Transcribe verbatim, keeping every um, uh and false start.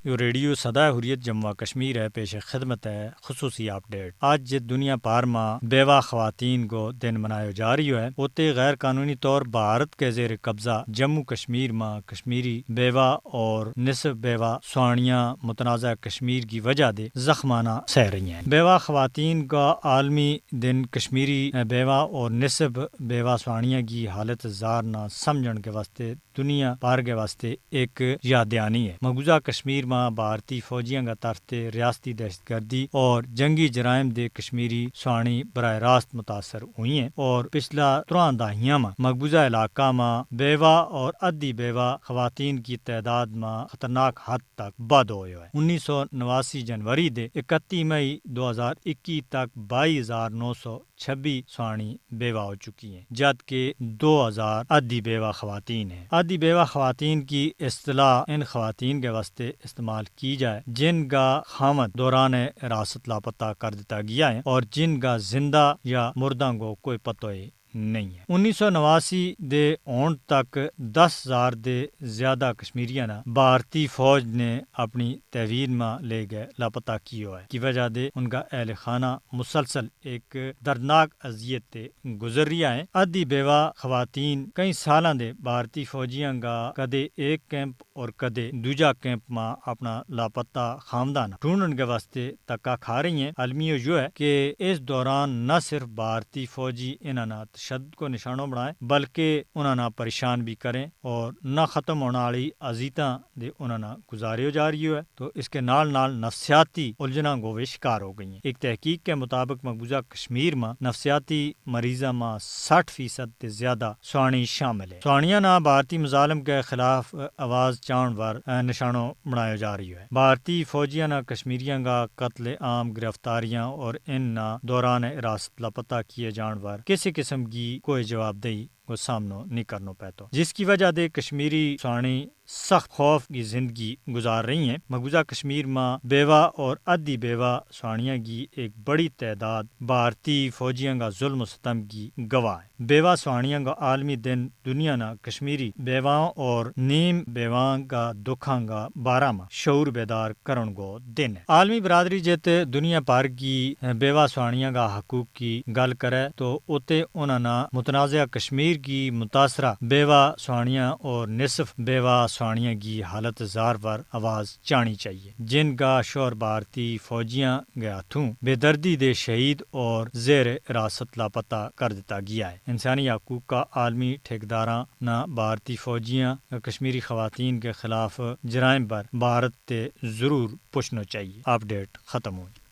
یوہ ریڈیو سدا حریت جموں و کشمیر ہے، پیش خدمت ہے خصوصی اپ ڈیٹ۔ اج دنیا بھر ما بیوہ خواتین کو دن منایو جا رہیو ہے۔ اتے غیر قانونی طور بھارت کے زیر قبضہ جموں کشمیر ما کشمیری بیوہ اور نصف بیوہ سوانیاں متنازعہ کشمیر کی وجہ دے زخمانہ سہ رہی ہیں۔ بیوہ خواتین کا عالمی دن کشمیری بیوہ اور نصف بیوہ سوانیاں کی حالت زار نا سمجھن کے واسطے دنیا بھر کے واسطے ایک یادیانی ہے۔ مقبوضہ کشمیر ما بھارتی فوجیاں کا طرف تے ریاستی دہشت گردی اور جنگی جرائم دے کشمیری سوانی براہ راست متاثر ہوئی ہیں اور پچھلا ترواں دہائیاں ما مقبوضہ علاقہ ما بیوہ اور ادھی بیوہ خواتین کی تعداد ما خطرناک حد تک بد ہویو ہے۔ انیس سو نواسی جنوری دے اکتی مئی دو ہزار اکی تک بائی ہزار نو سو چھبی سوانی بیوہ ہو چکی ہیں، جد کہ دو ہزار ادھی بیوہ خواتین ہیں۔ ادھی بیوہ خواتین کی اصطلاح ان خواتین کے واسطے استعمال کی جائے جن کا خامد دوران حراست لاپتہ کر دیتا گیا ہے اور جن کا زندہ یا مرداں کو کوئی پتو ہی نہیں ہے۔ انیس سو نواسی دے ہون تک دس ہزار دے زیادہ کشمیریاں نا بھارتی فوج نے اپنی تحویل ما لے گئے لاپتہ کیو ہے کی وجہ دے ان کا اہل خانہ مسلسل ایک دردناک اذیت تے گزر رہیا ہے۔ ادھی بیوہ خواتین کئی سالاں دے بھارتی فوجیاں کا کدے ایک کیمپ اور کدے دوجا کیمپ ما اپنا لاپتہ خامدان ڈھونڈن کے واسطے تکا کھا رہی ہیں۔ المیو یوہ ہے کہ اس دوران نہ صرف بھارتی فوجی انہاں نا تشدد کو نشانو بنائے بلکہ انہاں نا پریشان بھی کریں اور نہ ختم ہونا آلی اذیتاں دے انہاں نا گزاریو جا رہیو ہے تو اس کے نال نال نفسیاتی الجھناں کو وشکار ہو گئی ہیں۔ ایک تحقیق کے مطابق مقبوضہ کشمیر ما نفسیاتی مریضاں ما سٹھ فیصد تے زیادہ سوانی شامل ہے۔ سوانیاں نا بھارتی مظالم کے خلاف آواز چاہن ور نشانو بنایو جا رہیو ہے۔ بھارتی فوجیاں نا کشمیریاں کا قتل عام گرفتاریاں اور ان نا دوران حراست لاپتہ کیے جان ور کسی قسم کی کوئی جواب دہی کو سامنو نہیں کرنو پیتو جس کی وجہ دے کشمیری سوانی سخت خوف کی زندگی گزار رہی ہیں۔ مقبوضہ کشمیر ما بیوہ اور ادھی بیوہ سوانیاں کی ایک بڑی تعداد بھارتی فوجیاں کا ظلم و ستم کی گواہ ہیں۔ بیوہ سوانیاں کا عالمی دن دنیا نا کشمیری بیواؤں اور نیم بیواؤں کا دکھاں کا بارہ ما شعور بیدار کرن کو دن ہے۔ عالمی برادری جت دنیا بھر کی بیوہ سوانیاں کا حقوق کی گل کرے تو اتے انہاں نا متنازعہ کشمیر کی متاثرہ بیوہ سوانیاں اور نصف بیوہ سوانیاں کی حالت زار پر آواز چاہنی چاہیے جن کا شوہر بھارتی فوجیاں کے ہتھوں بے دردی دے شہید اور زیر حراست لاپتہ کر دیتا گیا ہے۔ انسانی حقوق کا عالمی ٹھیکیداراں نا بھارتی فوجیاں کشمیری خواتین کے خلاف جرائم پر بھارت تے ضرور پوچھنو چاہیے۔ اپ ڈیٹ ختم ہوئی۔